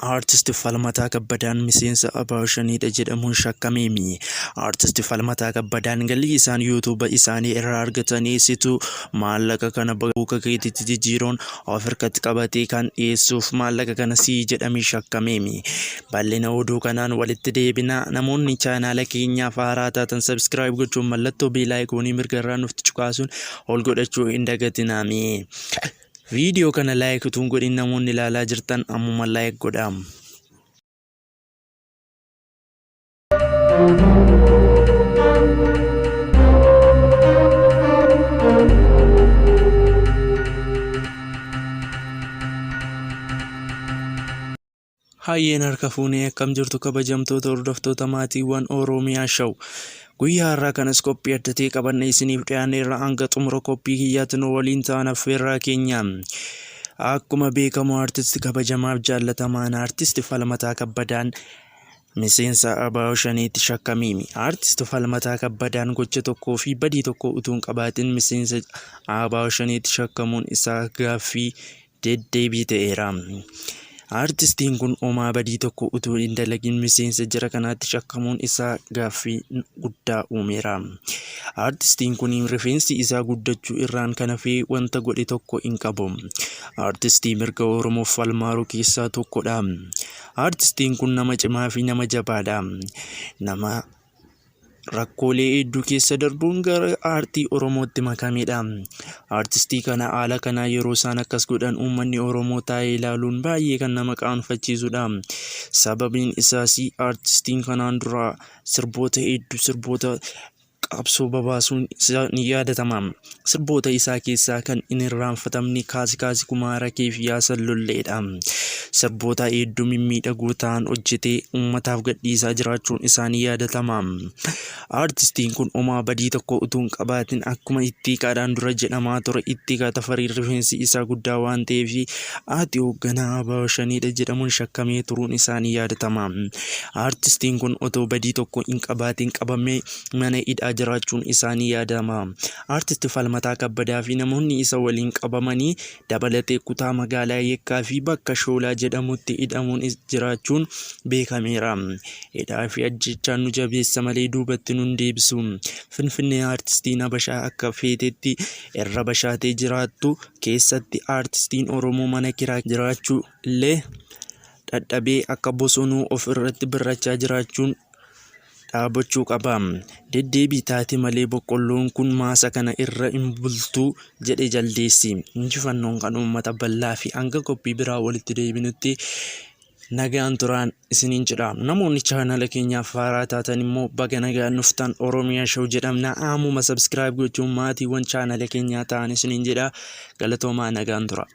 Aartist Falmataa Kabbadaan miseensa ABO Shaneedha jedhamuun shakkameemi. Aartist Falmataa Kabbadaan galii isaan yuutuuba isaanii irraa argatan eessitu maallaqa kana bakka keetitti jijjiiruun of harkatti qabatee kan dhiyeessuuf maallaqa kana sii jedhamee shakkameemi. Bal'ina oduu kanaan walitti deebina. Namoonni chaanaala keenyaaf haaraa taatan subscribe gochuun mallattoo beelaa ikoonii mirga irraa nufti cuqaasuun ol godhachuu hin dagatinaami. Viidiyoo kana like utuu hin godhin namoonni ilaalaa jirtan ammuma like godhaa. Hayyeen harka fuunee akkam jirtu kabajamtoota hordoftoota maatiiwwan Oromiyaa Show. Guyyaa har'aa kanas qophii adda ta'e qabannee isiniif dhiyaanneerra hanga xumura qophii kiyyaatti nu waliin ta'an affeerraa keenya. Akkuma beekamu aartisti kabajamaaf jaallatamaan aartisti Falmataa Kabbadaan miseensa ABO Shaneetti shakkamiimi. Aartist Falmataa Kabbadaan gocha tokkoo fi badii tokko utuu hin qabaatin miseensa ABO Shaneetti shakkamuun isaa gaaffii deddeebii ta'eera. Aartistiin kun homaa badii tokko utuu hin dalagin miseensa jara kanaatti shakkamuun isaa gaaffii guddaa uumeera. Aartistiin kun rifeensi isaa guddachuu irraan kan hafe wanta godhe tokko hin qabu. Aartistii mirga Oromoof falmaaru keessaa tokkodha. Aartistiin kun nama cimaa fi nama jabaadha. Nama rakkoolee hedduu keessa darbuun gara aartii Oromootti makamedha. Aartistii kana haala kanaa yeroo isaan akkas godhan uummanni Oromoo taa'ee ilaaluun baay'ee kan nama qaanfachiisudha. Sababiin isaas aartistiin kanaan dura sirboota hedduu sirboota qabsoo babaasuun isaa ni yaadatama. Sirboota isaa keessaa kan hin irraanfatamne Kaasi Kaasi Kumaara Kee fi Yaa Sallolleedha. Sirboota hedduu mimmiidhagoo ta'an hojjetee uummataaf gadhiisaa jiraachuun isaa ni yaadatama. Aartistiin kun homaa badii tokko utuu hin qabaatin akkuma Ittiiqaadhaan dura jedhamaa ture Ittiiqaa Tafariin rifeensi isaa guddaa waan ta'eef ati hoogganaa ABO Shaneedha jedhamuun shakkamee turuun isaa ni yaadatama. Aartistiin kun otoo badii tokko hin qabaatin qabamee mana hidhaa jiraachuun isaa ni yaadama. Aartist Falmataa Kabbadaa fi namoonni isa waliin qabamanii dabalatee kutaa magaalaa Yekkaa fi bakka Shoolaa jedhamutti hidhamuun jiraachuun beekameera. Hidhaa fi ajjeechaan nu jabeessa malee duubatti nun deebisu. Finfinnee aartistiin Habashaa akka feetetti irra bashaatee jiraattu keessatti aartistiin Oromoo mana kiraa jiraachuu illee dhadhabee akka bosonuu of irratti birrachaa jiraachuun dhaabachuu qaba. Deddeebii taate malee boqqolloon kun maasa kana irra hin bultu jedhe jaldeessi. Injifannoon kan uummata bal'aa fi hanga qophii biraa walitti deebinutti nagaan turaan isiniin jedha. Namoonni chaanala keenyaaf haaraa taatan immoo baga nagaan dhuftan Oromiyaa Show jedhamna. Ammuma subscribe gochuun maatiiwwan chaanala keenyaa ta'an isiniin jedha. Galatoomaa nagaan tura.